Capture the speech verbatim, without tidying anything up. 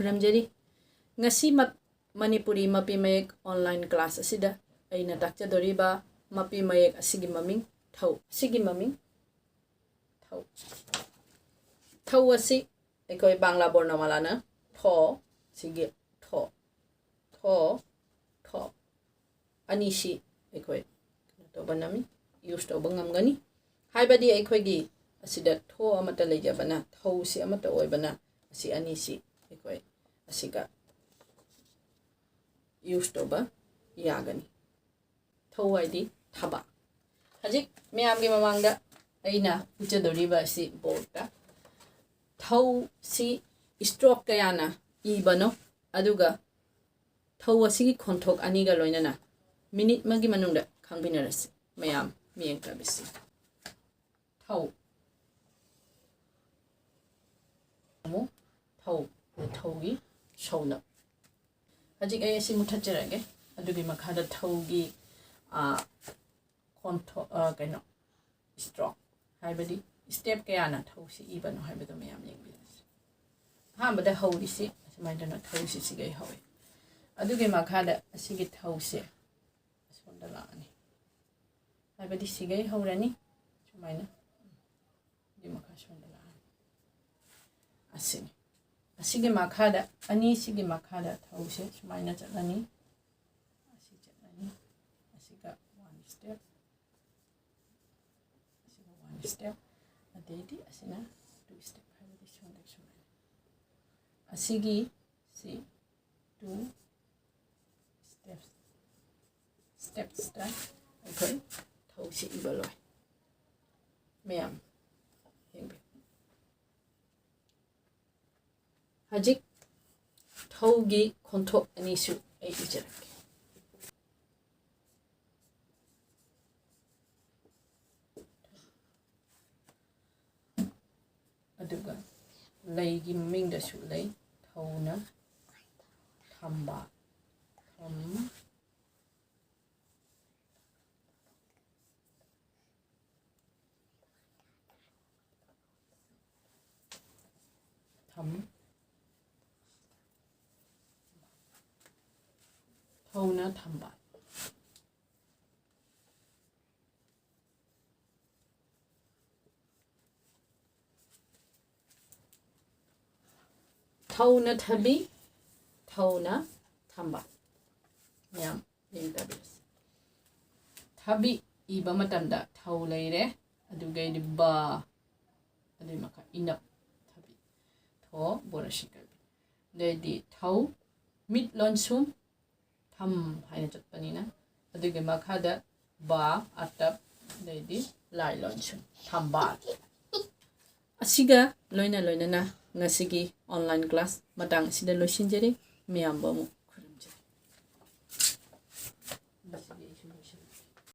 ꯈꯨꯔꯨꯝꯖꯔꯤ꯫ ꯉꯁꯤ ꯃ-, ꯃꯅꯤꯄꯨꯔꯤ ꯃꯄꯤ ꯃꯌꯦꯛ online class ꯑꯁꯤꯗ ꯑꯩꯅ ꯇꯥꯛꯆꯗꯣꯔꯤꯕ ꯃꯄꯤ ꯃꯌꯦꯛ ꯑꯁꯤꯒꯤ ꯃꯃꯤꯡ ꯊꯧ꯫ ꯑꯁꯤꯒꯤ ꯃꯃꯤꯡ ꯊꯧ꯫ ꯊꯧ ꯑꯁꯤ ꯑꯩꯈꯣꯏ ꯕꯥꯡꯂꯥ ꯕꯣꯔꯅꯃꯥꯂꯥꯅ ꯊꯣ, ꯁꯤꯒꯤ ꯊꯣ, ꯊꯣ, ꯊꯣ꯫ ꯑꯅꯤꯁꯤ ꯑꯩꯈꯣꯏ ꯀꯩꯅꯣ ꯇꯧꯕ ꯉꯝꯃꯤ, use ꯇꯧꯕ ꯉꯝꯒꯅꯤ꯫ ꯍꯥꯏꯕꯗꯤ ꯑꯩꯈꯣꯏꯒꯤ ꯑꯁꯤꯗ ꯊꯣ ꯑꯃꯠꯇ ꯂꯩꯖꯕꯅ, ꯊꯧꯁꯤ ꯑꯃꯠꯇ ꯑꯣꯏꯕꯅ, ꯑꯁꯤ ꯑꯅꯤꯁꯤ ꯑꯩꯈꯣꯏ ꯑꯁꯤꯒ use ꯇꯧꯕ ꯌꯥꯒꯅꯤ꯫ ꯊꯧ ꯍꯥꯏꯗꯤ ꯊꯕꯥꯛ꯫ ꯍꯧꯖꯤꯛ ꯃꯌꯥꯝꯒꯤ ꯃꯃꯥꯡꯗ ꯑꯩꯅ ꯎꯠꯆꯗꯧꯔꯤꯕ ꯑꯁꯤ boardꯇ ꯊꯧꯁꯤ stroke ꯀꯌꯥꯅ ꯏꯕꯅꯣ, ꯑꯗꯨꯒ ꯊꯧ ꯑꯁꯤꯒꯤ ꯈꯣꯟꯊꯣꯛ ꯑꯅꯤꯒ ꯂꯣꯏꯅꯅ minute ꯑꯃꯒꯤ ꯃꯅꯨꯡꯗ ꯈꯪꯃꯤꯟꯅꯔꯁꯤ ꯃꯌꯥꯝ ꯃꯤꯠꯌꯦꯡ ꯇꯥꯕꯤꯁꯤ꯫ ꯊꯧ꯫ ꯑꯃꯨꯛ ꯊꯧ, ꯊꯧꯒꯤ ꯁꯧꯅꯞ꯫ ꯍꯧꯖꯤꯛ ꯑꯩ ꯑꯁꯤ ꯃꯨꯊꯠꯆꯔꯒꯦ꯫ ꯑꯗꯨꯒꯤ ꯃꯈꯥꯗ ꯊꯧꯒꯤ, ꯑ, ꯈꯣꯟꯊꯣꯛ, ꯑ, ꯀꯩꯅꯣ, stroke, ꯍꯥꯏꯕꯗꯤ step ꯀꯌꯥꯅ ꯊꯧꯁꯤ ꯏꯕꯅꯣ ꯍꯥꯏꯕꯗꯣ ꯃꯌꯥꯝ ꯌꯦꯡꯕꯤꯔꯁꯤ꯫ ꯑꯍꯥꯟꯕꯗ ꯍꯧꯔꯤꯁꯤ ꯑꯁꯨꯃꯥꯏꯅ ꯇꯧꯅ ꯊꯧꯁꯤ ꯁꯤꯒꯩ ꯍꯧꯋꯤ꯫ ꯑꯗꯨꯒꯤ ꯃꯈꯥꯗ ꯑꯁꯤꯒꯤ ꯊꯧꯁꯦ ꯑꯁꯣꯝꯗ ꯂꯥꯛꯑꯅꯤ꯫ ꯍꯥꯏꯕꯗꯤ ꯁꯤꯒꯩ ꯍꯧꯔꯅꯤ, ꯁꯨꯃꯥꯏꯅ꯫ ꯑꯗꯨꯒꯤ ꯃꯈꯥ ꯁꯣꯝꯗ ꯂꯥꯛꯑꯅꯤ꯫ ꯑꯁꯤꯅꯤ꯫ ꯑꯁꯤꯒꯤ ꯃꯈꯥꯗ, ꯑꯅꯤꯁꯤꯒꯤ ꯃꯈꯥꯗ ꯊꯧꯁꯦ ꯁꯨꯃꯥꯏꯅ ꯆꯠꯂꯅꯤ꯫ ꯑꯁꯤ ꯆꯠꯂꯅꯤ꯫ ꯑꯁꯤꯒ one step꯫ ꯑꯁꯤꯒ one step꯫ ꯑꯗꯩꯗꯤ ꯑꯁꯤꯅ two step, ꯍꯥꯏꯕꯗꯤ ꯁꯣꯝꯗ ꯁꯨꯃꯥꯏꯅ꯫ ꯑꯁꯤꯒꯤ ꯁꯤ two steps, stepsꯇ ꯑꯩꯈꯣꯏ ꯊꯧꯁꯤ ꯏꯕ ꯂꯣꯏ꯫ ꯃꯌꯥꯝ ꯌꯦꯡꯕꯤꯌꯨ꯫ ꯍꯧꯖꯤꯛ ꯊꯧꯒꯤ ꯈꯣꯟꯊꯣꯛ ꯑꯅꯤꯁꯨ ꯑꯩ ꯏꯖꯔꯛꯀꯦ꯫ ꯑꯗꯨꯒ ꯂꯩꯒꯤ ꯃꯃꯤꯡꯗꯁꯨ ꯂꯩ꯫ ꯊꯧꯅ ꯊꯝꯕ, ꯊꯝ, ꯊꯝ, ꯊꯧꯅ ꯊꯝꯕꯥꯜ꯫ ꯊꯧꯅ ꯊꯕꯤ, ꯊꯧꯅ ꯊꯝꯕꯥꯜ꯫ ꯃꯌꯥꯝ ꯌꯦꯡꯗꯕꯤꯔꯁꯤ꯫ ꯊꯕꯤ ꯏꯕ ꯃꯇꯝꯗ ꯊꯧ ꯂꯩꯔꯦ, ꯑꯗꯨꯒꯩꯗꯤ ꯕ, ꯑꯗꯨꯏ ꯃꯈꯥ ꯏꯅꯞ ꯊꯕꯤ, ꯊꯣ ꯕꯣꯔꯁꯤ ꯀꯕꯤ꯫ ꯑꯗꯩꯗꯤ ꯊꯧ, ꯃꯤꯠ ꯂꯣꯟꯁꯨꯝ, ꯊꯝ ꯍꯥꯏꯅ ꯆꯠꯄꯅꯤꯅ꯫ ꯑꯗꯨꯒꯤ ꯃꯈꯥꯗ ꯕꯥ, ꯑꯇꯞ, ꯑꯗꯩꯗꯤ ꯂꯥꯏ ꯂꯣꯟꯁꯨꯝ, ꯊꯝꯕꯥꯜ꯫ ꯑꯁꯤꯒ ꯂꯣꯏꯅ ꯂꯣꯏꯅꯅ ꯉꯁꯤꯒꯤ online class ꯃꯇꯥꯡ ꯑꯁꯤꯗ ꯂꯣꯏꯁꯤꯟꯖꯔꯤ꯫ ꯃꯌꯥꯝꯕꯨ ꯑꯃꯨꯛ